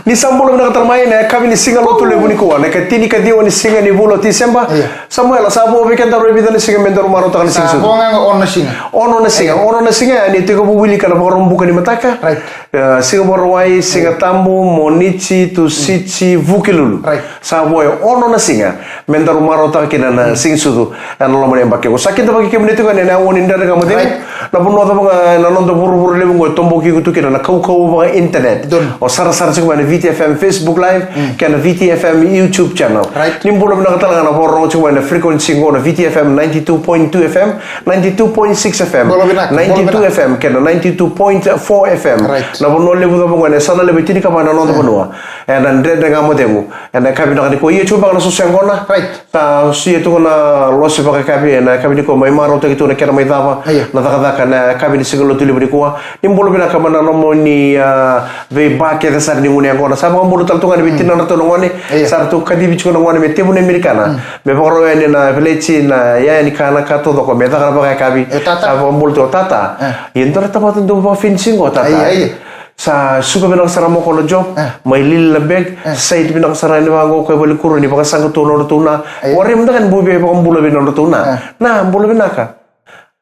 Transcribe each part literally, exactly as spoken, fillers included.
Ni sa bula vinaka tale mai na yakavi ni Siga Lotulevu nikua, na ikatinikaciwa ni siga ni vula o Tiseba. Io. Samuela, sa vo vei kedaru e vica na siga me daru marautaka na Siga Sucu? Sa vo ga qo, ono na siga. Ono na siga. Io. Ono na siga, e, ni tekivu wilika na Vakaraubuka ni mataka. Right. E, Siga Vakarauwai, Siga Tabu, Moniti, Tusiti, Vukelulu. Right. Sa vo e ono na siga me daru marautaka kina na Siga Sucu ena loma ni yabaki qo. Sa kidavaki kemuni tiko yani ena yaua ni Dredre Ga Mo Cegu. Right. Na vanua cava ga ena noda vuravura levu qo e toboki iko tu kina na kaukauwa vaka-internet. Donu. O sarasara tiko mai na V T F M Facebook Live, mm, kei na V T F M YouTube channel. Right. Ni bula vinaka tale ga na vakarorogo tiko mai na frequency qo na V T F M ninety-two point two F M, ninety-two point six F M, bula vinaka, ninety-two F M, bula vinaka, kei na ninety-two point four F M. Right. Na vanua levu cava qo ena yasana levu e tinikava ena noda, mm, vanua. Ena Dredre Ga Mo Cegu. Ena yakavi vinaka nikua, ia tiko beka na soso yaqona. Right. Sa sia tu na lose vakayakavi ena yakavi nikua, mai marautaki tu na kena mai cava, io, na cakacaka ena yakavi ni Siga Lotulevu nikua. Ni bula vinaka mai na loma ni, a, veiba kece sara ni gunu yaqona. Sa vakabula tale tu ga na vei, mm, tinadratou na gone. Io. Sa ratou kacivi tiko na gone me tevu na Amerikana. Mm. Me vakarau yani na veleti, na yaya ni kana ka taucoko me caka na vakayakavi. E, tata. Sa vakabula tu o tata. E. Ia dua na tamata dau vakafenisi qo, tata. Io, io. Sa suka vinaka sara mai o koya na job, e, mai lili na bag, e, side vinaka sara yani vaqo o koya i valenikuro ni vakasaqa tu na nodratou na. Io. Warai mada ga ni bau via vakabula vei nodratou na. E. Na, bula vinaka.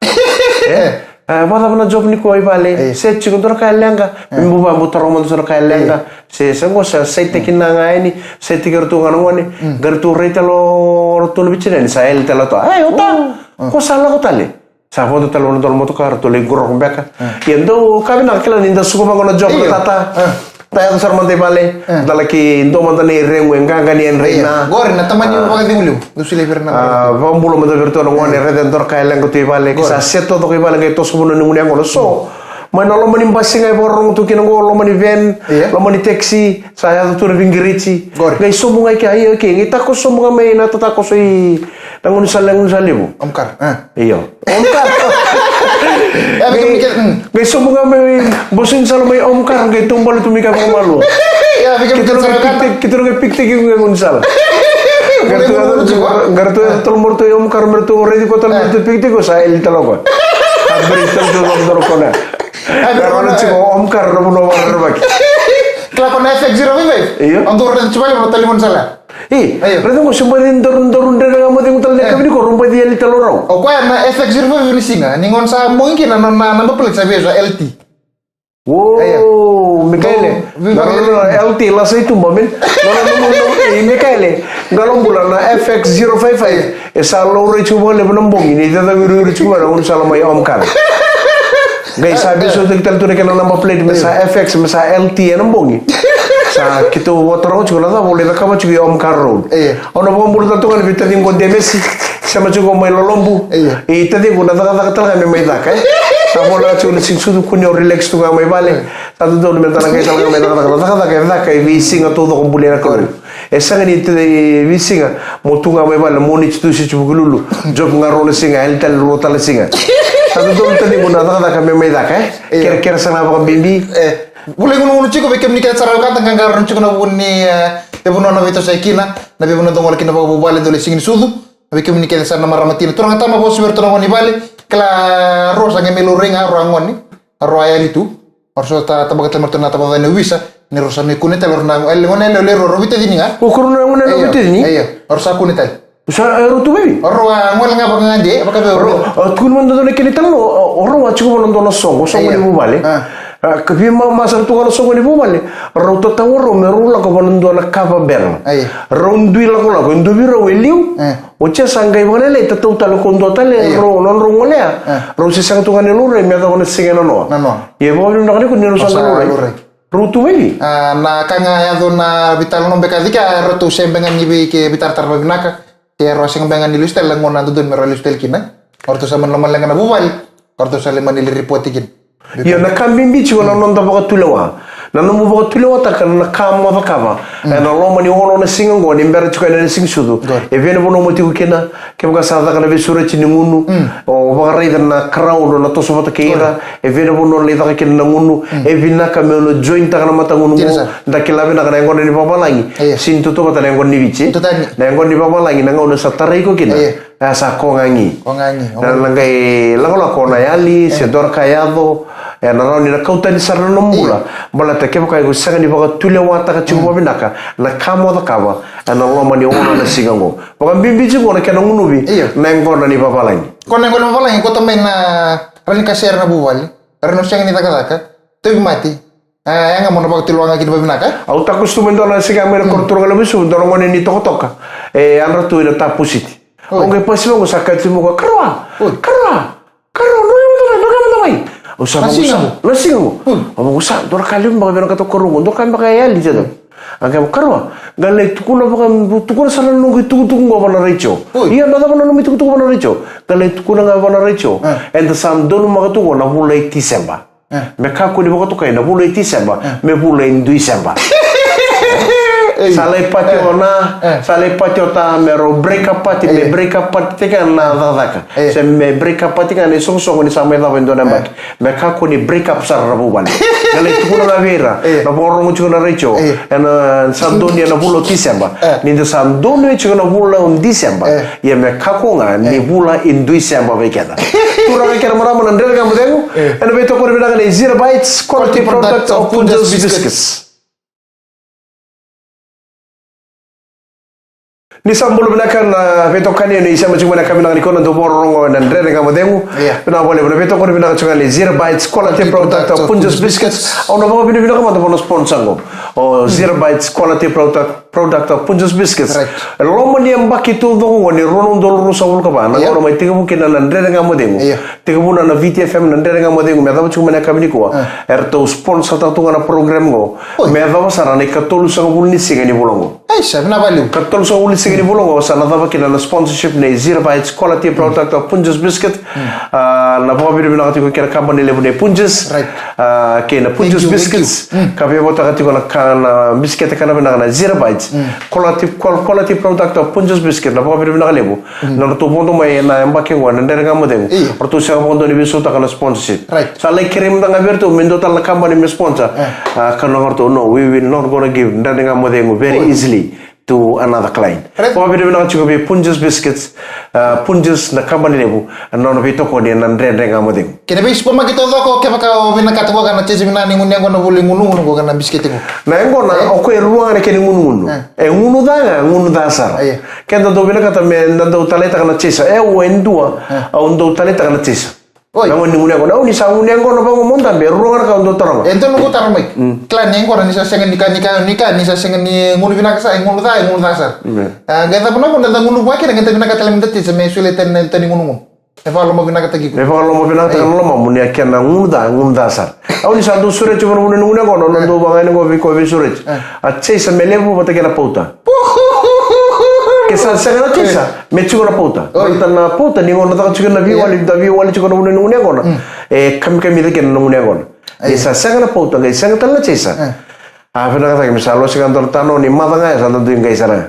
E? E, vakacava na job nikua i vale? Io. Se tiko dua na ka e leqa? E. Me bau via bau taroga mada so na ka e leqa. Io. Se, se qo sa side taki na ga yani, side taki ratou ga na gone, mm, qai ratou rai tale o ratou na veitinani, sa yali tale o ta. Ai, o ta, mm, ko sa lako tale. Sa vodo tale vua na dua na motoka, ratou lai qoroqo beka. E. Ia dau ka vinaka kila ni da suka vaqo na job, io, na tata. E. Da yaco sara mada i vale, e, da laki dua mada na iregu e qaqa ni yadra. Io. Na qori na tamani, a, vakacegu levu. Dou solia vei ira na, a, vakabula mada vei iratou na gone, e, raica e dua na ka e leqa tu i vale. Qori. Sa set taucoko i vale, qai toso vanua ni gunu yaqona. So, mai na loma ni basi ga e vakarorogo tu kina qo, loma ni van, io, loma ni taxi, sa yaco tu na veiqiriti. Qori. Qai sobu ga i kea, io, okay, qai takoso sobu ga mai na tatakoso i na gaunisala, na gaunisala levu. Omkar, e. Io. Omkar. E, vei kemuni, qai, mm, qai sobu ga mai, bose ni sala mai Omkar, qai taubale tu mai kea vakamalua. Ia, vei kemuni keitou na qai sara pikitaki, keitou na qai pikitaki iko qai gaunisala. Qai ratou, qai ratou yaco tale mai o ratou i Omkar, me ratou raici koya tale, me ratou pikitaki koya, sa yali tale o koya. A brake tale tu vakadola o koya. Qai rawa tiko o Omkar na vanua vakarerevaki. Kila ko na F X zero five five? Io. Au dau raica tiko vale, na tali gaunisala. E, io, raica qo, se baci daru, daru Dredre Ga Mo Cegu tale na, e, yakavi nikua, rau baci yali tale o rau. O koya na F X zero five ni siga, ni gauna sa bogi kina na, na, na number plate sa via sa L T. Uou, io. Mikaele. Uou, na, na, na, na, L T, lasa i tuba, man. Na, na, na, na, na, e, Mikaele. Qalo bula na F X zero five five. E sa laurai tiko vakalevu na bogi, ni cecawiriwiri tiko mai na gaunisala mai Omkar. Qai sa veisautaki tale tu na kena number plate, me sa, io, F X, me sa L T ena bogi. Sa keitou vakataroga tiko na cava o lai cakava tiko i Omkar Road. Io. Au na vakabula tale tu ga na veitaciqu o Demesi, sema tiko mai Lolobu. Io. I taciqu na cakacaka tale ga me mai caka, e. Sa voleka tiko na Siga Sucu, kua ni o relax tu ga mai vale. Io. Sa dodonu me da na qai tale ga mai cakacaka, na cakacaka e caka e veisiga taucoko, buli na Kalou. E sega ni te veisiga mo tu ga mai vale, Moniti, Tusiti, Vukelulu. Job ga rua na siga, yali tale rua tale na siga. Sa dodonu, taciqu, na cakacaka me mai caka, e? Io. Kerekere sara ga vakabibi. E. Vulagi gunugunu tiko vei kemuni kece sara, au kaya, qaqarauni tiko na vuku ni, e, veivanua na veitosoyaki kina, na veivanua dou gole kina vakavuvale, dou lai Siga ni Sucu. Vei kemuni kece sara na marama tina, turaga, tama, vosa vei iratou na gone i vale. Kila, rau sa qai mai laurai ga, rau a gone. Rau a yali tu. Rau sa ta, tabaka tale mai ratou na tabacakacaka ni ovisa. Ni rau sa mai kune tale, rau na, e, gone yalewa rau, rau veitacini ga. O, ko rau na gone yalewa, e, veitacini? Io, rau sa kune tale. Sa, e, rau tu vei? Rau a gole ga vakagade, vakavei rau. Rau, a, tukuni mada dua na kena italanoa, o, o rau a tiko vua na dua na soqo, soqo, io, ni vuvale. A. A, ka via ma, ma sara tu ga na soqo ni vuvale. Rau tatau o rau me rau lako vua na dua na cover band. Io. Rau dui lakolako, e dua vei rau e liu. Io. Oti ya sa qai vakalailai, tatau tale ko dua tale, io, rau, nodrau gole ya. Io. Rau se sega tu ga ni laurai me yacova na siga e nanoa. Nanoa. Ia vakavinavinaka nikua ni rau sa qai laurai. Rau tu vei? A, na ka ga yaco na veitalanoa beka, cika, ratou se beka ni veitaratara vakavinaka. Ke rau sega beka ni lesu tale na gauna dodonu me rau lesu tale kina. O ratou sa mani lomaleqa na vuvale. O ratou sa lai mani lai ripoti kina. Io, na ka bibi tiko na noda vakatulewa. Na nomu vakatulewataka na ka mo cakava. Mm. Ena loma ni ono na siga oqo ni bera tiko yani na Siga Sucu. Good. E vei na vanua mo tiko kina, kevaka sa caka na veisureti ni gunu, mm, o vakaraica na crowd o na toso vata kei ira. Good. E vei na vanua o lai caka kina na gunu, mm, e vinaka me o na jointaka na matagunu qo. Dina sara. Da kila vinaka na yaqona ni vavalagi. Io. Sega ni tautauvata na yaqona ni Viti. Totally. Na yaqona ni vavalagi, na gauna sa tarai iko kina. Io. A, sa kogagi. Kogagi. Na, na qai lakolako na yali, se, io, dua na ka yaco, E na rawa ni na kau tani sara na nomu bula. Io. Baleta kevaka iko sega ni vakatulewataka tiko vakavinaka na ka mo cakava e na loma ni ono na siga oqo. Vakabibi tiko na kena gunuvi, io, na yaqona ni vavalagi. Ko na yaqona ni vavalagi, ko tamai na rawa ni kasere na vuvale, rawa ni sega ni cakacaka, tauvimate. E, yaga mo na vakatulewa ga kina vakavinaka. Au takusutu mai dua na siga mai na, mm, koro turaga levu i Suva, dua na gone ni tokatoka. E yadra tu i na Tapusiti. Oi. Au qai pasi vaqo, sa kaya tu mai o koya, "Karua! Oi. Karua! Karua, dou yamata mai, dou yamata mai." Au sa vaqo, na siga qo. Oi. Au vaqo, sa dua na ka levu beka vinakata o karua qo, dua ka beka e yali, tata. A qai vaqo, "Karua, qai lai tukuna vaka, tukuna sara na noqu itukutuku qo vua na retio." Oi. "Ia, na cava na nomu itukutuku vua na retio?" "Qai lai tukuna ga vua na retio. Ah. Eda sa donumaka tu qo na vula i Tiseba." E. Me kakua ni vakatokai na vula i Tiseba, e, me vula i Duiseba. Ei. Sa lai pati, e, o na, e, sa lai pati o ta me rau break up party, e, me break up party tiko ga na cakacaka. E. Se me break up party tiko ga na isoqosoqo ni sa mai cava e dua na, e, yabaki. Me kakua ni break up sara na vuvale. Na lai tukuna ga vei ira, e, na vakarorogo tiko na retio. E. E na sa donuya na vula o Tiseba. E. Ni da sa donuya tiko na vula o Tiseba. E. Ia me kakua ga ni, e, vula i Duiseba vei keda. Turaga kei na marama, na Dredre Ga Mo Cegu, e, e na veitokoni vinaka nei Zero Bites Quality Product of Punjas Biscuits. Ni sa bula vinaka na veitokani ni sema tiko mai na ka vinaka ni kona dau vakarorogo e na Dredre Ga Mo Cegu. Ia. Vinaka vakalevu na veitokoni vinaka tiko ga nei Zero Bites Quality Product of Punjas Biscuits. Au na vakavinavinaka mada vua na sponsor qo. O, mm, Zero Bites Quality Product Product of Punjas Biscuits. Right. E loma ni yabaki taucoko qo ni rua na udolu ruasagavulu ka va, na, ia, gauna mai tekivu kina na Dredre Ga Mo Cegu. Ia. Tekivu na, na Viti F M na Dredre Ga Mo Cegu, me yacova tiko mai na yakavi nikua. Ah. Eratou sponsor taka tu ga na program qo. Oi. Me yacova sara na ikatolusagavulu ni siga ni vula qo. Aisa, vinaka vakalevu. Ikatolusagavulu ni siga ni vula qo, sa na cava kina na sponsorship nei Zero Bites Quality Product of Punjas Biscuit. Mm. Ah, na vakavinavinaka tiko kei na kabani levu nei Punjas. Right. Ah, kei na Punjas Biscuits. Thank you, thank you. Mm. Ka veivotaka tiko na ka, na bisikete kana vinaka na Zero Bites. Mm. Quality, qual-, quality product of Punjas Biscuit. Na vakavinavinaka levu. Mm. Na ratou vodo mai na yabaki qo na Dredre Ga Mo Cegu. Io. Ratou sega vakadua ni veisautaka na sponsorship. Right. Sa lai kerei mada ga vei ratou me dua tale na kabani me sponsor. Eh. Ah, ka na ratou, "No, we will not gonna give Dredre Ga Mo Cegu very easily to another client." Right. Vakavinavinaka tiko vei Punjas Biscuits, ah, Punjas na kabani levu, na nona veitokoni na Dredre Ga Mo Cegu. Kei na veisupermaketi taucoko, kevaka o vinakata qo ka na chaser vinaka ni gunu yaqona, vula i gunugunu qo ka na bisikete qo. Na yaqona, eh, o koya e rua ga na kena igunugunu. Eh. E gunu ca ga, gunu ca sara. Io. Keda dau vinakata me da dau taleitaka na chaser. E, au e dua, eh, au dau taleitaka na chaser. Oi. Na gauna ni gunu yaqona, au ni sa gunu yaqona vaqo mo dabe, e rua ga na ka au dau taroga. E dua noqu taro mai. Mm. Kila ni yaqona ni sa sega ni ka, ni ka, ni ka, ni sa sega ni gunu vinaka sara, e gunu ca, e gunu ca sara. Mm. Ah, qai cava na gauna da gunu vua kina, qai da vinakata tale me da chaser, me solia tani na, tani gunugunu. E vakalomavinakataki iko. E vakalomavinakataki, e, na lomamu ni a kena gunu ca, gunu ca sara. Au ni sa dau sureti vei na vuna ni gunu yaqona, au na, e, dau vakayagataka vei koya vei sureti. E. A chaser me levu vata kei na pauta. Ke sa sega na chaser, e, me tiko na pauta. Oi. Baleta na pauta ni gauna caka tiko na veiwali, e, da veiwali tiko na vuna ni gunu yaqona. Mm. E kamikamica kina na gunu yaqona. E. Ni sa sega na pauta, qai sega tale na chaser. E. A vinakataki me sa lose ga dua na tano ni maca ga, e sa dodoi qai sara ga.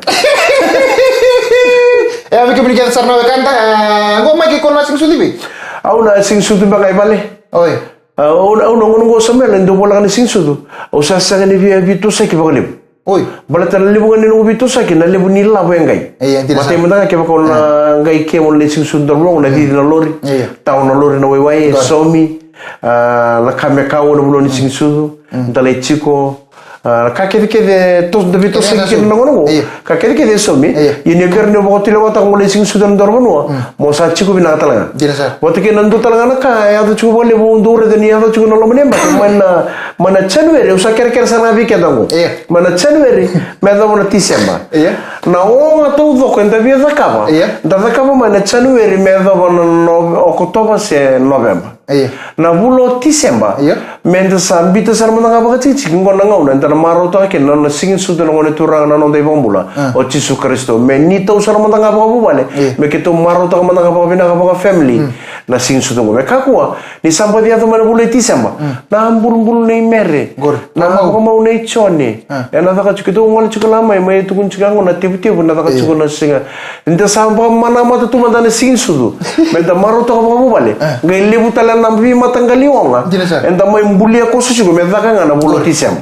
E a vei kemuni kece sara na wekada, a, qo mai ke ko na siga sucu i vei? Au na siga sucu beka i vale. Oi. A, au, au na gauna qo Samuel, e dau voleka na siga sucu. Au sa sega ni via veitosoyaki vakalevu. Oi. Baleta na levu ga ni noqu veitosoyaki, na levu ni lavo e qai. E, e dina sara. Matai mada ga kevaka au na, a, qai kemu na siga sucu, dau logo na, mm, cici na lori. Io. Tau na lori na waiwai, e saumi. A, na ka me kau na vanua ni, mm, siga sucu. Mm. Da lai tiko. A, ka kecekece, to, da veitosoyaki kina na gauna qo. Io. Ka kecekece e saumi. Io. Ia ni bera ni o vakatulewataka mo lai siga sucu ena dua na vanua, mm, mo sa tiko vinaka tale ga. Dina sara. Vata kei na dua tale ga na ka e yaco tiko vakalevu, au dau raica ni yaco tiko na loma ni yabaki. Mai na, mai na January, au sa kerekere sara ga vei keda qo. Io. Mai na January me yacova na Tiseba. Io. Na oga taucoko eda via cakava. Io. Da cakava mai na January me yacova na Nove-, Okotova se Noveba. Io. Na vula o Tiseba, io, meda sa biuta sara mada ga vakatikitiki, qo na gauna eda na marautaka kina na nona siga ni sucu na Gone Turaga na noda iVakabula, a, o Jisu Karisito. Me neitou sara mada ga vakavuvale, io, me keitou marautaka mada ga vakavinaka vakafamily, mm, na siga ni sucu qo. Me kakua ni sa baci yaco mai na vula i Tiseba, mm, na bulubulu nei Mere, qori, na vakamau, vakamau nei Jone. A. Ena caka tiko, keitou gole tiko la mai, mai tukuni tiko qo na tevutevu, na caka, io, tiko na siga. Da sa vakamanamata tu mada na siga ni sucu. Meda marautaka vakavuvale. A. Qai levu tale na veimataqali oga. Dina sara. Eda mai bulia koso tiko me caka ga na vula o Tiseba.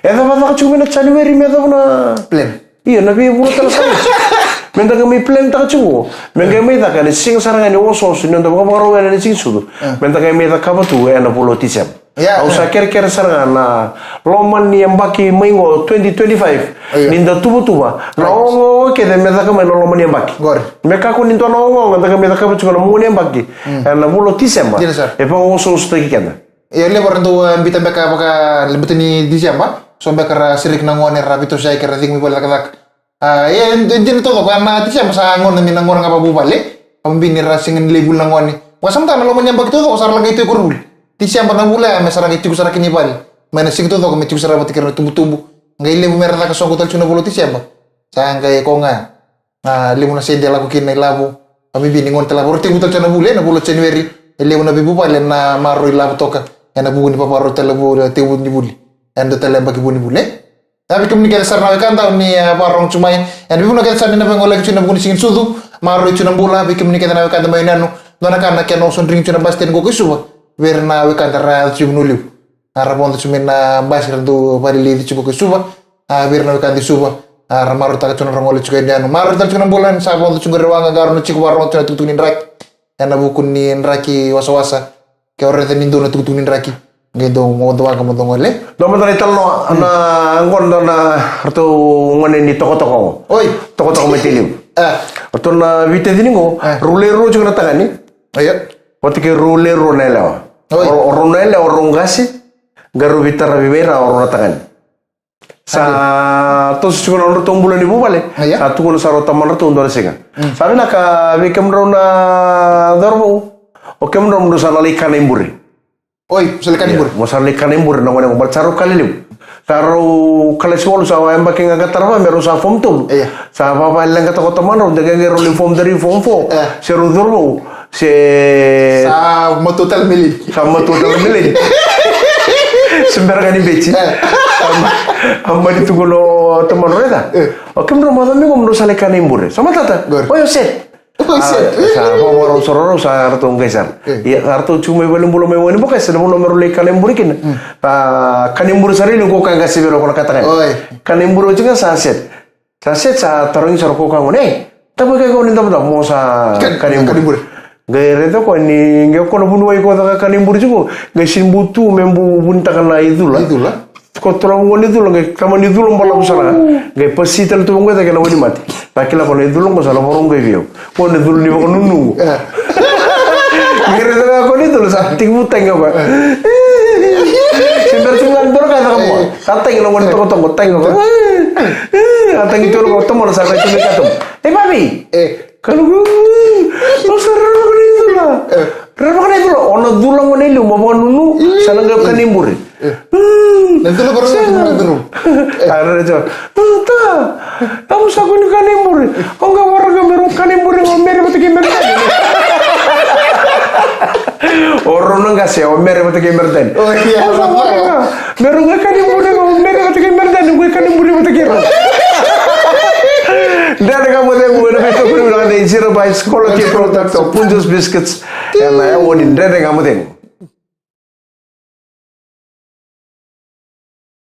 E cava caka tiko mai na January me yacova na plan. Io, na veivula tale sara. Meda qai mai plan taka tiko. Me qai mai caka ena siga sara ga ni osooso, ni noda vakavakarau ena siga ni sucu. A. Meda qai mai cakava tu ena vula o Tiseba. Ia, au sa kerekere sara ga na loma ni yabaki mai qo twenty twenty-five. Ia. Ni da tuvatuva na ogaoga kece me caka mai na loma ni yabaki. Qori. Me kakua ni dua na ogaoga da qai mai cakava tiko na mugu ni yabaki. Ena vula o Tiseba. Dina sara. E vakaosoosotaki keda. Ia, levu era dau, e, bita beka vaka, e, bita ni Tiseba. So beka ra sereki na gone, ra veitosoyaki, ra cika mai vale cakacaka. A, e, e dina taucoko, ena Tiseba sa gauna ni na gauna ga vakavuvale. Ka bibi ni ra sega ni lai vuli na gone. Vakasamataka na loma ni yabaki taucoko sa ra laki tu e koronivuli. Tiseba na vula ya me sa ra qai tiko sara kina i vale. Mai na siga taucoko me tiko sara vata kei ira na tubutubu. Qai levu me ra caka soqo tale tiko na vula o Tiseba. Sa qai ko ga. A, levu na sede e lako kina i lavo. Ka bibi ni gone tale vakatekivu tale tiko na vula, na vula o January. E levu na veivuvale na maroroi lavo toka. Ena vuku ni vakarau tale vou, tekivu ni vuli. Ena dua tale yabaki vou ni vuli. Ia, vei kemuni kece sara na wekada ni, e, vakarorogo tu mai. Ena veivanua kece sara ni na vagolei tu ena vuku ni Siga ni Sucu. Maroroi tu na bula, vei kemuni kece na wekada mai Nanu. Dua na ka na kena oso driki tu na bus stand qo i Suva. Vei ira na wekada ra yaco tu i vanua levu. A, ra vodo tu mai na basi ra dau vakalilici tiko ko i Suva. A, vei ira na wekada i Suva. A, ra marautaka tu na ra gole tiko i Nanu. Maroroi tale tiko na bula ni sa vodo tiko qori waqa qaro na tiko vakarorogo tu na tukutuku ni draki. Ena vuku ni draki wasawasa. Ke o raica ni dua na tukutuku ni draki. Qai dau mo dau waqa mo dau gole. Dua mada na italanoa, na qo dua na ratou gone ni tokatoka qo. Oi. Tokatoka mai Tailevu. A. Ratou na veitacini qo, rau le rua tiko na tagane. Io. Vata kei rau le rua na yalewa. Oi. O, o rau na yalewa, o rau qase, qai rau veitaravi mai ra o rau na tagane. Sa toso tiko na nodratou bula ni vuvale. Io. Sa tukuna sara o tamadratou dua na siga. Sa vinaka vei kemudrau na cauravou. O kemudrau, mo drau sa na lai kana i bure. Oi, mo sa lai kana i bure. Mo sa lai kana i bure na gone qo, baleta sa rau kala levu. Sa rau kalasi walu, sa yabaki ga ka tarava me rau sa form twelve. Io. Sa vavale ga toka o tamadrau, de qai rau lai form three, form four. E. Se rau cauravou. Se sa matua tale me lili. Sa matua tale me lili. Se bera ga ni beci. E. A mani tukuna o tamadrau, raica. E. O kemudrau macawa mai qo mo drau sa lai kana i bure. Sa matata. Qori. Oi, o set. Oi, set. Sa vakarau sara rau, sa ratou qai sara. E. Ia, sa ratou tiko mai valenibula mai Wainibokase, na vanua me rau lai kana i bure kina. Sa kana i bure sara i liu, ko ka qase vei rau ko na katagane. Oi. Kana i bure oti ga sa set. Sa set, sa tarogi sara ko ka gone, e, taba ke ko ni davodavo mo sa kana i bure. Qai raica ko ni qai ko na vuniwai ko caka kana i bure tiko, qai sini butu me bu vunitaka na icula. Icula. Ko turaga ni cula, qai tama ni cula balavu sara ga. Qai pasi tale tu vaqo e cake na wainimate. Na kila ko na icula qo sa na vakarau qai vei au. Ko na icula ni vakanunu. E. Qai raica ga ko na icula sa tiki vutagi ga. Se bera tiko ga ni dua na ka e caka vua. Sa tagi na gone tokatoka, tagi ga. A tagi tu na ko tomona sa qai tu mai ka tomo. E, babi. E. Kaluku. Au sa rerevaka na icula. E. Rerevaka na icula. O na cula gone i liu mo vakanunu. Sa na qai kana i bure. E. Na icula ko rerevaka na icula. A rere jo. Ta. Au sa kua ni kana i bure. Au qai waraka me rau kana i bure, o Mere vata kei Mere Dani. O rau na qase, o Mere vata kei Mere Dani. O, ia, au sa waraka. Me rau qai kana i bure, o Mere vata kei Mere Dani, qai kana i bure vata kei rau. Dredre Ga Mo Cegu ena veitokoni vinaka nei Zero Bites Quality Product of Punjas Biscuits. Ena yawa ni Dredre Ga Mo Cegu.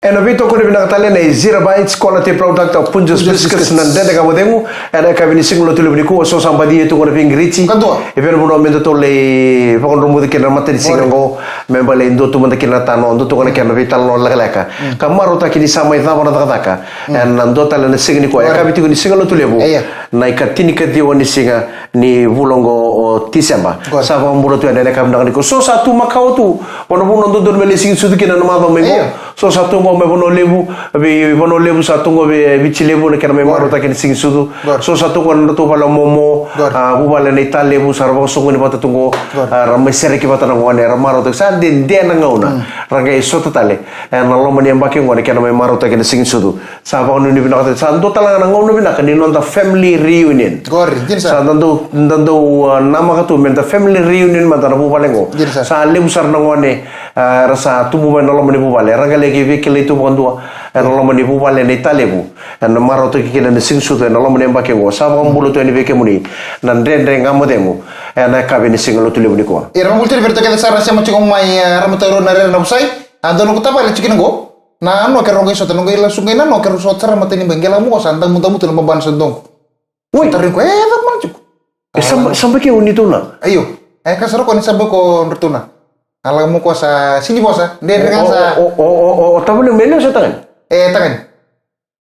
Ena veitokoni vinaka tale nei Zero Bites Quality Product of Punjas Biscuits, na Dredre Ga Mo Cegu. Ena yakavi ni siga Lotulevu nikua, so sa baci tu qo na veiqiriti. Ka dua. E vei na vanua me datou lai vakadromuci kina na matanisiga qo, me balei dua tu mada kina na tano, dua tu ga na kena veitalanoa lekaleka. Ka marautaki ni sa mai cava na cakacaka ena dua tale na siga nikua. E yakavi tiko ni siga Lotulevu. Io. Na ikatinikaciwa ni siga ni vula oqo o Tiseba. Sa vakabula tu yani ena yakavi vinaka nikua. So sa tu makawa tu, vanua dodonu me lai Siga ni Sucu kina na macawa mai qo. Io. So sa tu qo mai Vanua Levu, vei Vanua Levu sa tu qo vei Viti Levu na kena mai marautaki na Siga ni Sucu. So sa tu qo na nodratou vale o Momo, a, vuvale na Italevu, sa ra vakasoqoni vata tu qo, a, ra mai sereki vata na gone, ra marautaki. Sa dede na gauna ra qai sota tale ena loma ni yabaki oqo na kena mai marautaki na Siga ni Sucu. Sa vakanuinui vinaka tale, sa dua tale ga na gauna vinaka ni noda family reunion. Qori, dina sara. Sa da dau, da dau, a, namaka tu me da family reunion mada na vuvale qo. Dina sara. Sa levu sara na gone, a, era sa tubu mai na loma ni vuvale. Era qai laki veikilai tu vakadua ena loma ni vuvale na Italevu. Ena marautaki kina na Siga ni Sucu ena loma ni yabaki qo. Sa vakabula tu yani vei kemuni na Dredre Ga Mo Cegu ena yakavi ni siga Lotulevu nikua. Ira, vakabula tu yani vei ira kece sara sema tiko mai, e, ra matau na rere na vusai. A, dua na noqu tavale tiko kina qo. Na noa keirau qai sota, noqu qai lasu qai na noa keirau sota sara matani bai qai la muka sa damudamu tu na babana sa doqo. Oi. Tarogi koya, e, cava mada tiko? E, saba, saba ke o ni tuna? Io. E, ka sara ko ni saba ko dra tuna. A lako mai o koya sa sini vosa. Dredre ga sa. O, o, o, o, o tavale mai lewa se tagane? E, tagane.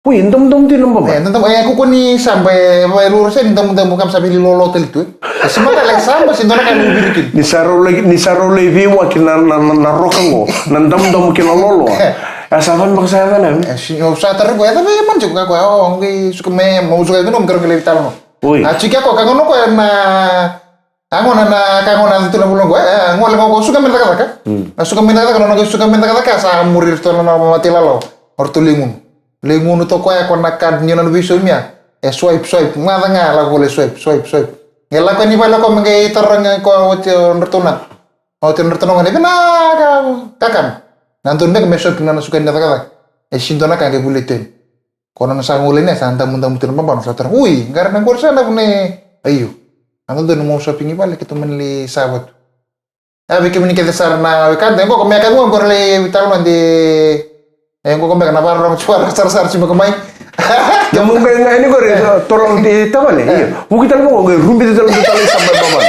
Ui, damudamu tu na baba. E, damudamu, e, kukua ni saba, e, e, lura se ni damudamu ka sa vili lolo tale tu, e. E, se matale saba, se dua na ka ni viri kina. Ni sa rau lai, ni sa rau lai veiwaki na, na, na, na roka qo, na damudamu kei na lolo. E, sa vamaka sa yaca na, e. E, si, o sa tara qo, e, yaca vei man tiko ka qo, o, qai suka me, mo suka vei no, mo kero qai lai vitala no. Ui. A, tiko ko, ka qo no ko, e, na, A gona na ka gona tu na vula qo, e, gole qo ko suka me cakacaka. Mm. Na suka me cakacaka, nona qai suka me cakacaka, sa muri ratou na nona mate lalawa. O ratou lai gunu. Lai gunu toka ya ko na card ni nona veisaumi ya. E swipe, swipe, maca ga lako lai swipe, swipe, swipe. Qai lako ni vale ko me qai tara ga ko oti o ratou na. Oti o ratou na gone, vinaka, kakana. Na donu beka me swipe na nona suka ni cakacaka. E sini dua na ka qai vuli tu yani. Ko nona sa gole ne, sa damudamu tu na babana, sa tara. Ui, qara na qori sa na vune. Aio. A dodonu mo shopping i vale, keitou mani lai sava tu. A vei kemuni kece sara na wekada, e qo ko me ka qo, qori lai vitala mada. E qo ko me ka na varorogo tu, varorogo sarasara tu me ko mai. Na mu qai ga ni qori, tolo ti tavale, io. Vuki tale mo qai rubi tale mo tale sa mai babana.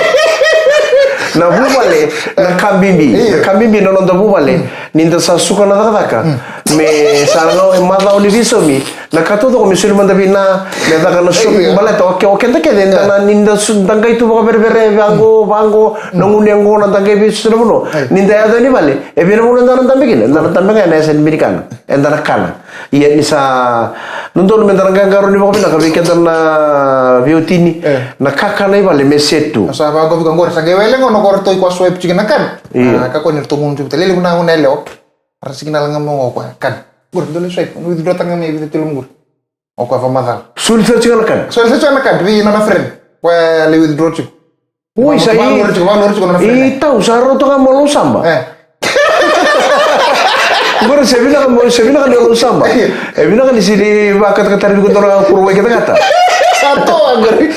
Na vuvale, na ka bibi. Io. Na ka bibi na noda vuvale. Mm. Ni da sa suka na cakacaka. Mm. Me sa na e macawa ni veisaumi. Na ka taucoko me soli mada vei na, me caka na shopping baleta, o ke-, o keda kece, eda na ni da su-, da qai tu vakaverevere, vaqo, vaqo, na gunu yaqona, da qai vei su na vanua. Ni da yaco ni vale, e vei na vanua eda na dabe kina, eda na dabe ga ena yasa ni binikana, eda na kana. Ia ni sa, dodonu me da na qaqarauni vakavinaka vei keda na veiwatini, na kakana i vale me set tu. Sa vaqo vika qori, sa qai wele qo na qori toi ko a swipe tiko na kana. Io. A, ka ko ni ratou gunu tiko, talele vuna gunu yalewa. Ra siki na laga mo qo koya, kana. Qori, dole swipe, withdraw taka ga me vica tolu mo qori. O koya vakamacala. Soli sa tiko na card. Soli sa tiko na card, vei nona friend. Koya le withdraw tiko. Ui, sa i. Vakalori tiko, vakalori tiko nona friend. I tau, sa rauta ga mo lau saba. E. Qori se vinaka mo, se vinaka ni lau saba. E vinaka ni sili vakatakatari tiko dora kuro wai katakata. Sa toa qori.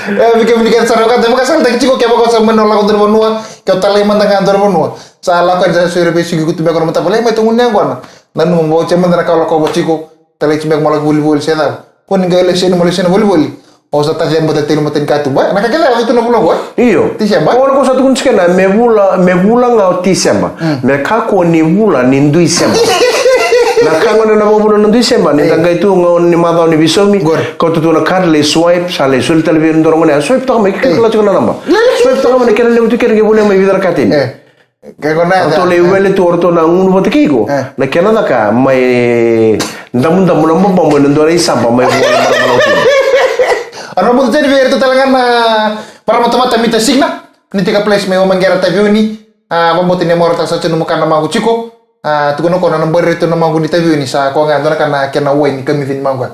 E, vei kemuni kece sara vaka, vakasalataki tiko, kevaka o sa mai na lako dora vanua, ke o talai mada ga dora vanua. Sa lako yani sa sui ra veisiki kutu beka na matavulai mai toguni yaqona. Nanuma mo vauci mada na ka o lakova tiko. Talai tiko beka mo lako volivoli se cava. Ko ni qai leseni mo leseni volivoli. O sa taci bata telu mata ni katuba. Na ka kece a tu na vula qo. Io. Tiseba. Ko na ko sa tukuni tiko na me vula, me vula ga o Tiseba. Mm. Me kakua ni vula ni Duiseba. Na ka gona na vakavuna na Duiseba. Ni da qai tu ga ni macawa ni veisaumi. Qori. Kauta tu na card lai swipe, sa lai soli tale vei na dua na gone. Swipe taka mai, kikala tiko na naba. Swipe taka mai na kena levu tu kena qai volia mai vica na katini. E. Ke ko na ratou lai wele tu o ratou na gunu vata kei iko. E. Na kena caka mai damudamu na mabamu ena dua na isaba mai vua na marama lauti. A na buta teni vei iratou tale ga na marama tamata Mita Signa. Ni tika place mai Wamaqera Taveuni. A vabauta ni mora taka sa tunu maka na magu tiko. A tukuna ko na nabari iratou na magu ni Taveuni sa ko ga dua na ka na kena wai ni kamici ni magu.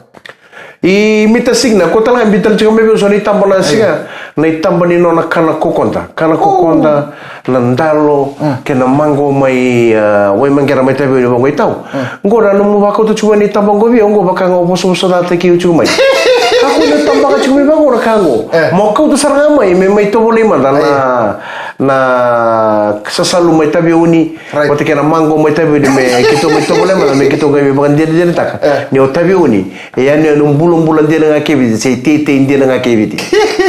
I Mita Signa, ko tale ga biu tale tiko mai vei au so na itaba na siga, na itaba ni nona kana kokoda, kana kokoda, na dalo, kei na mago mai, a, Waimaqera mai Taveuni vaqo i tau. Qo na nomu vakauta tiko mai na itaba qo vei au, qo vaka ga o vosavosacataki au tiko mai. Kakua ni tabaka tiko mai vaqo na ka qo. Mo kauta sara ga mai, me mai tovolei mada na, na sasalu mai Taveuni, vata kei na mago mai Taveuni, me keitou mai tovolei mada, me keitou qai mai vakadinadinataka ni o Taveuni. E yanuyanu bulabula dina ga kei Viti, se iteitei dina ga kei Viti.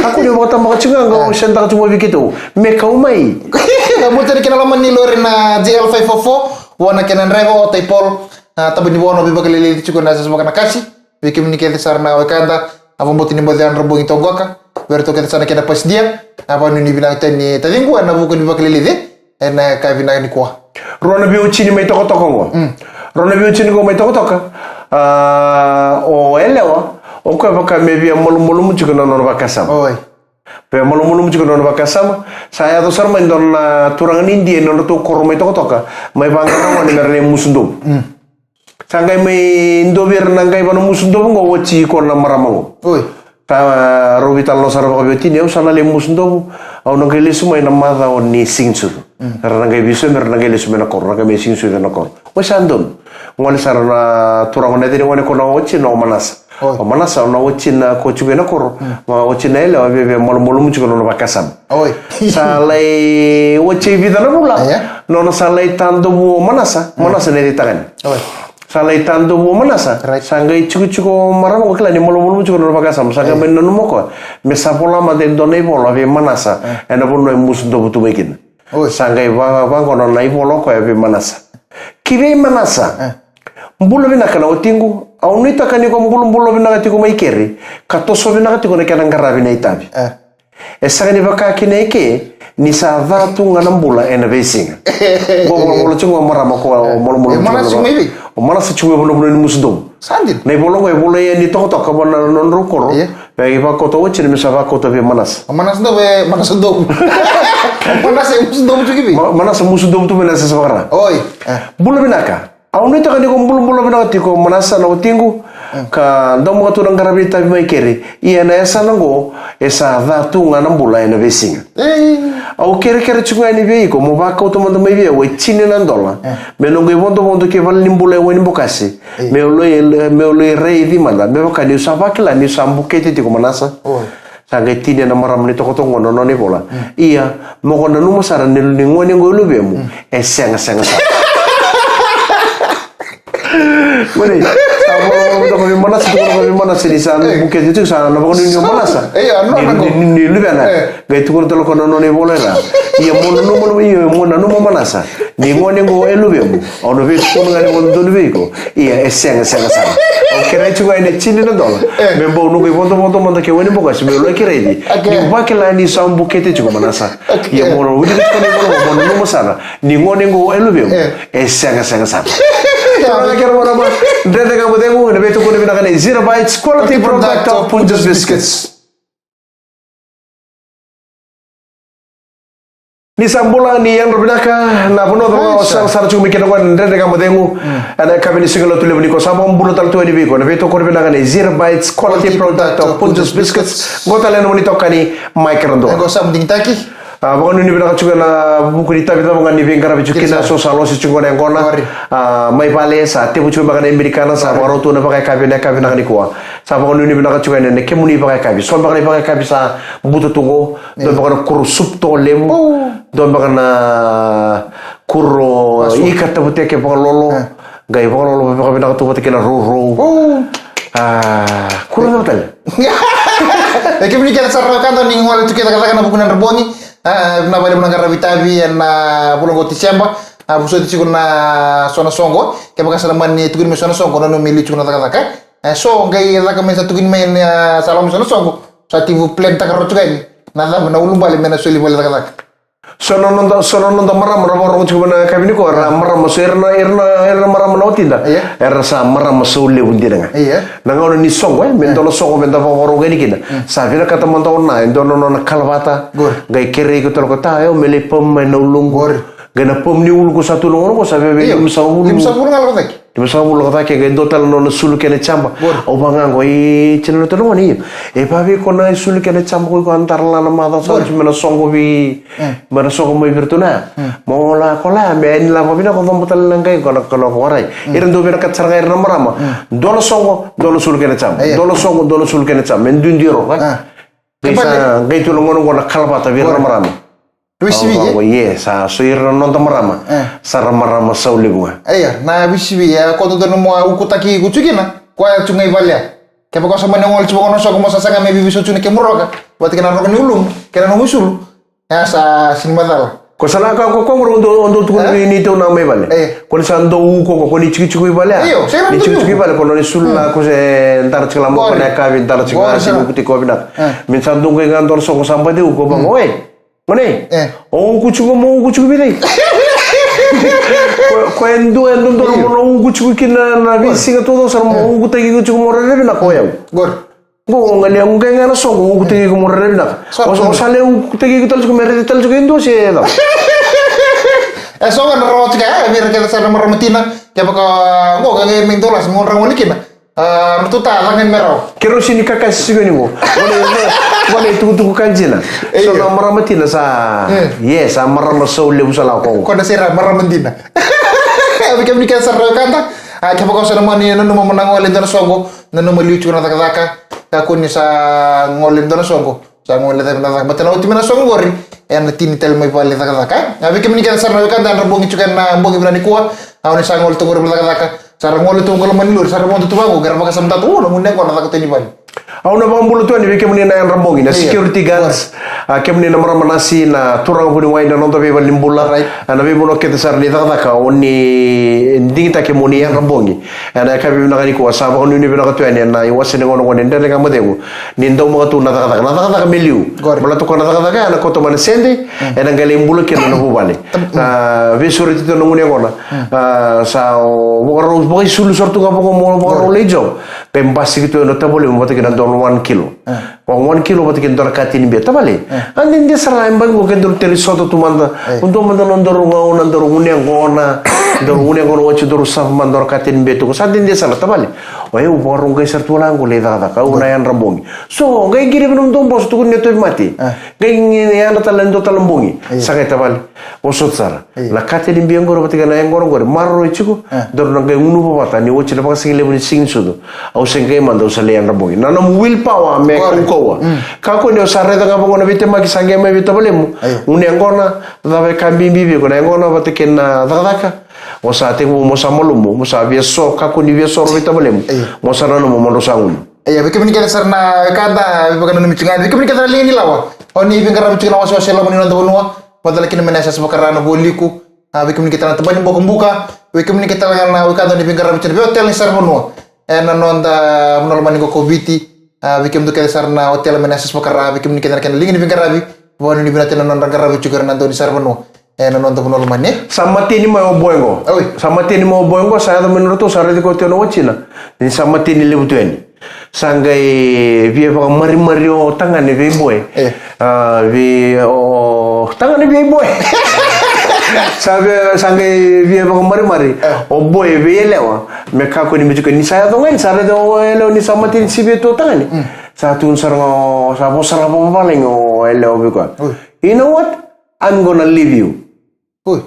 Kakua ni vakatabaka tiko ga, ga o sedaka tiko mai vei keitou. Me kau mai. Na buta ni kena loma ni lori na J L five four four, vua na kena draiva o Tai Paul. Na taba ni vono veivakalelei tiko na sasa vakanakasi. Vei kemuni kece sara na wekada, a vabauta ni boce yadra bogi toqoka. Vei iratou kece sara na kena pasidia. A vanuinui vinaka tani taciqu ena vuku ni vakalelei. Ena ka vinaka nikua. Rua na veiwatini mai Tokatoka oqo. Mm. Rua na veiwatini oqo mai Tokatoka. A, o yalewa, o koya vaka me via malumalumu tiko na nona vakasama. Oi. Via malumalumu tiko na nona vakasama. Sa yaco sara mai dua na turaga ni Idia ena nodratou koro mai Tokatoka. Mai vaqara gone me ra na imusu dovu. Mm. Sa qai mai dovi ira na qai vanamusu dovu qo oti ko na marama qo. Oi. Sa rau veitalanoa sara vakaveiwatini, au sa na lai musu dovu, au na qai lesu mai na macawa ni siganisucu. Mm. Ra na qai veisaumi, ra na qai lesu mai na koro, ra na qai mai siganisucu na koro. Oi sa donu. Gole sara na turaga na cei ni gone ko na oti na o Manasa. Oi. O Manasa, o na oti na ko tiko ena koro, ma oti na yalewa, via, via malumalumu tiko na nona vakasama. Oi. Sa lai oti e vica na vula, nona sa lai tadovu o Manasa, Manasa na cei tagane. Oi. Sa lai tadovu o Manasa. Right. Sa qai tikotiko o marama qo kila ni malumalumu tiko na nona vakasama. Sa qai mai nanuma o koya me sa vola mada e dua na ivola vei Manasa. Ena vanua e musu dovu tu mai kina. Oi. Sa qai va- vaqo na ivola o koya vei Manasa. Ki vei Manasa. Eh. Bula vinaka na watiqu. Au nuitaka ni ko bulabula vinaka tiko mai keri, ka toso vinaka tiko na kena qaravi na itavi. Eh. E sega ni vaka kina eke, ni sa ca tu ga na bula ena veisiga. Qo volavola tiko ga o marama ko, eh, o malumalumu, e, Manasa tiko mai vei? O Manasa tiko mai vanua ni Musudomu. Sa dina. Na ivola qo e volai yani tokatoka vua na nodrau koro. Ia. E vakauta oti na me sa vakauta vei Manasa. O Manasa Dovu, e Manasa Dovu. O Manasa e Musudovu tiko vei? Ma- Manasa Musudovu tu mai na sasa vakara. Oi. Eh. Bula vinaka. Au nuitaka ni ko bulabula vinaka tiko Manasa na watiqu, ka daumaka tu na qaravi itavi mai keri. Ia na yasana qo e sa ca tu ga na bula ena veisiga. Au kerekere tiko ga yani vei iko mo vakauta mada mai vei au e tini na dola, me noqu ivodovodo ki vale ni bula e Wainibokasi. Meu lai, meu lai raici mada me vaka niu sa vakila niu sa bukete tiko Manasa. Sa qai tinia na marama ni tokatoka qo na nona ivola. Ia, mo ko nanuma sara ni, ni gone qo e luvemu, e segasega sara. Gone, sa volavola vei Manasa, tukuna vei Manasa ni sa bukete tiko, sa na vakanuinui o Manasa ni, ni, ni luvena. Qai tukuna tale o koya na nona ivola era. Ia mo nanuma, ia mo nanuma Manasa ni gone qo e luvemu. Au na veitukuna ga ni mo dodonu vei iko. Ia e segasega sara. Au kerea tiko ga ena tini na dola. Me bau noqu ivodovodo mada ki Wainibokasi meu lai kerei. Niu vakila ni sa bukete tiko Manasa. Ia mo na wilika tiko na ivola qo, mo nanuma sara ni gone qo e luvemu. E segasega sara. Turaga kei na marama, Dredre Ga Mo Cegu ena veitukuni vinaka nei Zero Bites, quality product of Punjas Biscuits. Ni sa bula, ni yadra vinaka na vanua cava o sarasara tiko mai kina qo ena Dredre Ga Mo Cegu. Ena yakavi ni siga Lotulevu nikua sa vakabula tale tu yani vei iko na veitokoni vinaka nei Zero Bites, quality product of Punjas Biscuits. Qo tale na nomuni itokani mai Keradua. Qo sa digitaki. A, vakanuinui vinaka tiko ena vuku ni itavi cava ga ni veiqaravi tiko kina, so sa lose tiko na yaqona. A, mai vale sa tevu tiko beka na Amerikana, sa vakarau tu na vakayakavi ena yakavi vinaka nikua. Sa vakanuinui vinaka tiko yani ena kemuni vakayakavi. So beka na ivakayakavi sa buta tu qo. Dua beka na kuro supu toka levu. Dua beka na kuro ika tavuteke vakalolo. Qai vakalolo vakavinaka tu vata kei na rourou. A, kuro cava tale? E kemuni kece sara na wekada ni gole tu ki cakacaka ena vuku ni yadra bogi. A, na vale mo na qaravi itavi ena vula qo o Tiseba. A, vosoti tiko na so na soqo. Kevaka sa na mani tukuni mai so na soqo, nanuma me liu tiko na cakacaka. E so qai caka me sa tukuni mai ni a sa lako mai so na soqo, sa tevu plan taka rawa tiko yani na cava na ulubale me na soli vale cakacaka. So na noda, so na noda marama ra vakarorogo tiko mai na yakavi nikua, era marama so, era na, era na, era na marama na watida. Era sa marama sau levu dina ga. Na gauna ni soqo, e me dua na soqo me da vakarorogo yani kina, sa vinakata mada o na e dua na nona kalavata. Qai kerei iko tale o koya, ta, e au me lai pam mai na uluqu. Qai na pam ni ulu ko sa tu na gauna ko sa veve limasagavulu. Limasagavulu ga lako cake. Limasagavulu lako cake, qai dua tale na nona sulu kena jaba. Au vaqo, e tina na tolu na gone, io. E vavei ko na sulu kena jaba ko iko a dara la na macawa sa oti me na soqo vei, me na soqo mai vei iratou na. Mo la ko la me ni la vavinaka ko coba tale na qai ko na, ko na ko rai. Ira dau vinakata sara ga ira na marama. Dua na soqo, dua na sulu kena jaba. Dua na soqo, dua na sulu kena jaba. Me duidui rau, e. Qai sa, qai tu na gone qo na kalavata vei ira na marama. Veisivi, e? Ia, sa so ira na noda marama. Sa ra marama sau levu ga. Ia, na veisivi, e, ko dodonu mo a ukutaki iko tiko kina, koya tiko ga i vale ya. Kevaka o sa mani gole tiko vaqo na soqo mo sa saga me veiveisau tiko na kemu roka, vata kei na roka ni ulumu kei na nomu isulu. Ia, sa sega ni macala. Ko sa na ka ko, ko, ko, o dou, o dou tukuna ni, ni tou na mai vale. Ko ni sa dou uko, ko, ko ni tikotiko i vale ya. Io, sa ira ni tikotiko i vale, ko nona isulu na ko se dara tiko la mo ko na yakavi, dara tiko la, sa ni uku tiko vinaka. Me sa dou qai ga dou na soqo sa bati uko vaqo, e. Gone, o uku tiko mo uku tiko vei cei? Ko, ko e dua, e dodonu mo na uku tiko kina na veisiga taucoko sara mo ukutaki iko tiko mo rairai vinaka o yau. Qori. Qo, qo ga ni, qo ga na soqo, ukutaki iko mo rairai vinaka. O sa, o sa lai ukutaki iko tale tiko me raici tale tiko e dua se cava? E so ga na rawa tiko, e, vei ira kece sara na marama tina, kevaka, qo, qo ga me dua la se mo dra gole kina. A, ratou ta caka ni me rawa. Keirau sega ni kakasi tiko ni qo. Qo na, qo na itukutuku ka dina. So na marama tina sa, yes, a marama sau levu sa lako qo. Ko na sera marama dina. A, vei kemuni kece sara na wekada. A, kevaka o sa na mani nanuma mo na gole dua na soqo, nanuma liu tiko na cakacaka. Kakua ni sa gole dua na soqo. Sa gole cake na cakacaka, baleta na oti mai na soqo qori, ena tini tale mai vale cakacaka. A, vei kemuni kece sara na wekada, yadra bogi tiko ena bogi vinaka nikua. A, o ni sa gole toka qori vale cakacaka, sa ra gole toka qo loma ni lori, sa ra vodo tu vaqo, qai ra vakasamataka tu, o, na gone qo na caka tu ni vale. Au na vakabula tu yani vei kemuni na yadra bogi, na security guards. A, kemuni na marama, nasi, na turaga vuniwai, na noda veivale ni bula. Right. A, na veivanua kece sara ni cakacaka o ni digitaki mo ni yadra bogi. Ena yakavi vinaka nikua sa vakanuinui vinaka tu yani ena iwase ni gone ni Dredre Ga Mo Cegu. Ni daumaka tu na cakacaka, na cakacaka me liu. Baleta ko na cakacaka ena kauta mai na sede, ena qai lai bula kina na vuvale. Na veisureti tu na gunu yaqona. A, sa o vakarau vakaisulu sara tu ga vaka mo vakarau lai job. Qai basika tu ena tavalemu vata kei na dua na one kilo. Wa one kilo vata kei na dua na katini bia, tavale. A dede sara e baki qo ke daru teri sota tu mada. Dua mada na daru gauna, daru gunu yaqona. Daru gunu yaqona, watch, daru sava mada, dua na katini bia tu qo, sa dede sara, tavale. O yau vakarau qai sara tu wale qo lai cakacaka, au na yadra bogi. So qai qiri vei nomudou boso, tukuni ni tauvimate. Qai yadra tale na dua tale na bogi. Sa qai, tavale, vosota sara. Na katini bia qori vata kei na yaqona qori, maroroi tiko. Daru na qai gunuva vata ni oti na vakasigalevu ni siga ni sucu. Au se qai mada, au sa lai yadra bogi. Na nomu will power me kaukauwa. Kakua ni o sa raica ga vaqo na veitemaki sa qai mai vei tavalemu. Gunu yaqona, cava e ka bibi vei iko, na yaqona vata kei na cakacaka? O sa tekivu mo sa malumu, mo sa via so, kakua ni via soro vei tavalemu. Mo sa nanuma mo drau sa gunu. Ia, vei kemuni kece sara na wekada, veivakananumi tiko ga yani, vei kemuni kece na liga ni lawa. O ni veiqaravi tiko na wasewase e loma ni noda vanua. Vakacala kina mai na yasayasa vaka-Ra na Vualiku. A, vei kemuni kece na tabana ni bokobuka. Vei kemuni kece tale ga na wekada o ni veiqaravi tiko na veiotela ni saravanua. Ena noda vanua lomani qo ko Viti. A, vei kemudou kece sara na otela mai na yasayasa vaka-Ra, vei kemuni kece na kena liga ni veiqaravi. Vakanuinui vinaka tale na nodra qaravi tiko ira na dau ni saravanua. Ena noda vanua lomani. Sa mateni mai o boy qo. Oi. Sa mateni mai o boy qo, sa yaco mai nodratou, sa raici koya tu na watina. Ni sa mateni levu tu yani. Sa qai via vakamarimari o tagane vei boy. A, vei o tagane vei boy. Sa via, sa qai via vakamarimari o boy vei yalewa. Me kakua ni me tiko ni sa yaco ga yani, sa raici o yalewa ni sa mateni sivia tu o tagane. Sa tukuna sara ga o, sa vosa sara ga vakavalagi o yalewa vei koya. You know what? I'm gonna leave you. Oi.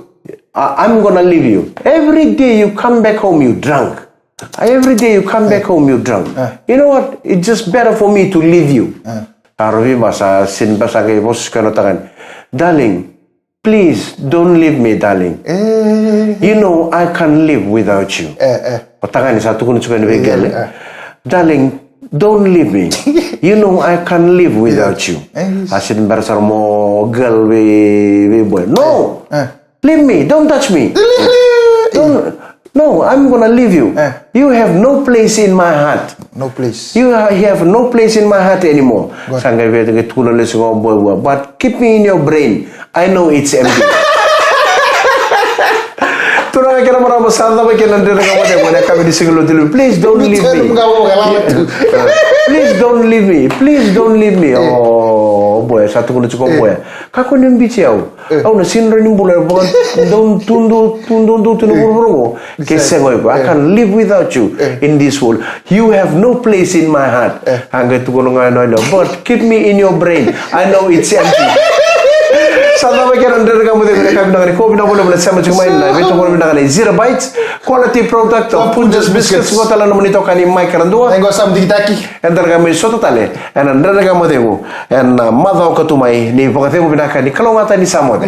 I, I'm gonna leave you. Every day you come back home, you drunk. Every day you come back home, you drunk. You know what? It's just better for me to leave you. Sa rovi ba sa sin ba sa qai vosa tiko na tagane. Darling, please don't leave me, darling. You know I can't live without you. O tagane sa tukuna tiko yani vei girl. Darling, don't leave me. You know I can't live without you. A sini bera sara mo girl vei, vei boy. No. Leave me. Don't touch me. Don't. No, I'm gonna leave you. You have no place in my heart. No place. You ha-, you have no place in my heart anymore. Sa qai via qai tukuna lesu ga o boy vua. But keep me in your brain. I know it's empty. Turaga kei na marama, sa cava kei na Dredre Ga Mo Cegu ena yakavi ni siga Lotulevu. Please don't leave me. Please don't leave me. Please don't leave me. O boy, sa tukuna tiko o boy. Kakua ni biuti au. Au na sega ni bula, vaka dau tu, dau tu, dau tu na vuravura qo. Ke sega o iko. I can't live without you in this world. You have no place in my heart. A qai tukuna ga yani o yalewa, but keep me in your brain. I know it's empty. Sa cava kei na Dredre Ga Mo Cegu ena yakavi vinaka nikua, vinaka vakalevu na sema tiko mai na veitokoni vinaka na Zero Bites, quality product of Punjas Biscuits. Qo tale na nomuni itokani Mike Radua. Eda qai mai sota tale ena Dredre Ga Mo Cegu ena macawa ka tu mai. Ni vakacegu vinaka, ni kalougata, ni sa moce.